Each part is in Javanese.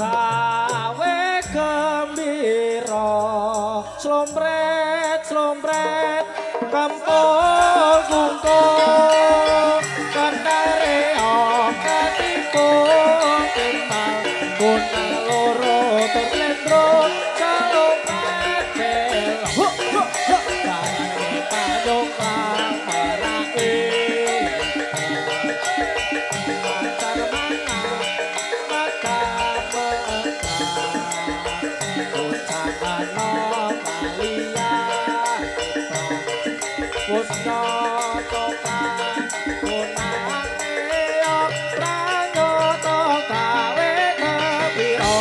gawe gembira. Slompret slompret kempul kungkul kentere ketimpung timpal kunang loro tur slendro slompret belo. Ho ho ho barane payung kang merake lancar mangan mekar mekar bocah anom aliyah Pusna coklat kunang eok pranyata gawe kepira.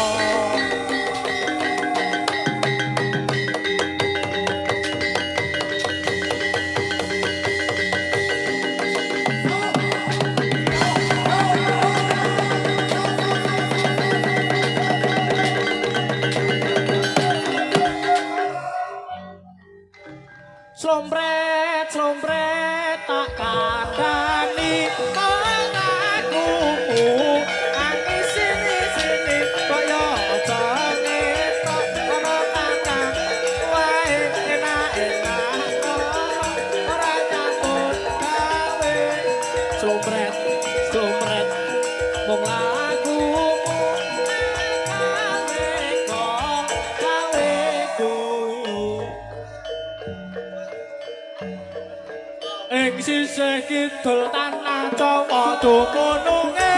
Slompret slompret tak kandhani mataku angin sini sini kaya aja ngetok ana kandang wae enak-enak ora nyambut gawe. Slompret slompret mung lagumu gawe kok gawe guyu. Ing sisih kidul tanah Jawa dumununge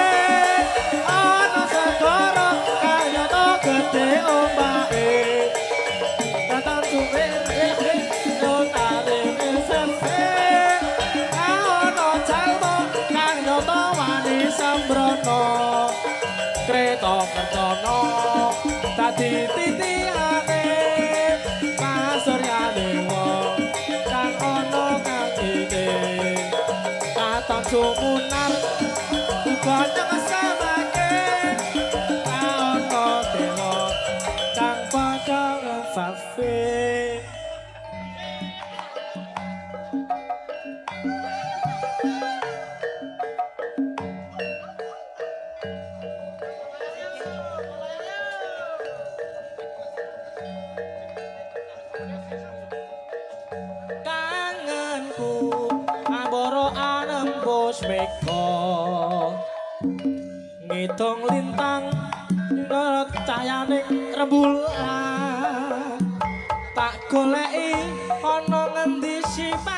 ana segara kayata gedhe ombake. Katon suwe tare sese ana jalma kang nyata wani sembrono. Kreta kencana dadi titihane pasuryane wong kang ana kangine. Katon sumunar uga nyekesamake ana dewa kang padha ngefafe. Kangenku ambara anembus mega ngitung lintang nurut cahyaning rembulan tak goleki ana ngendi sipate.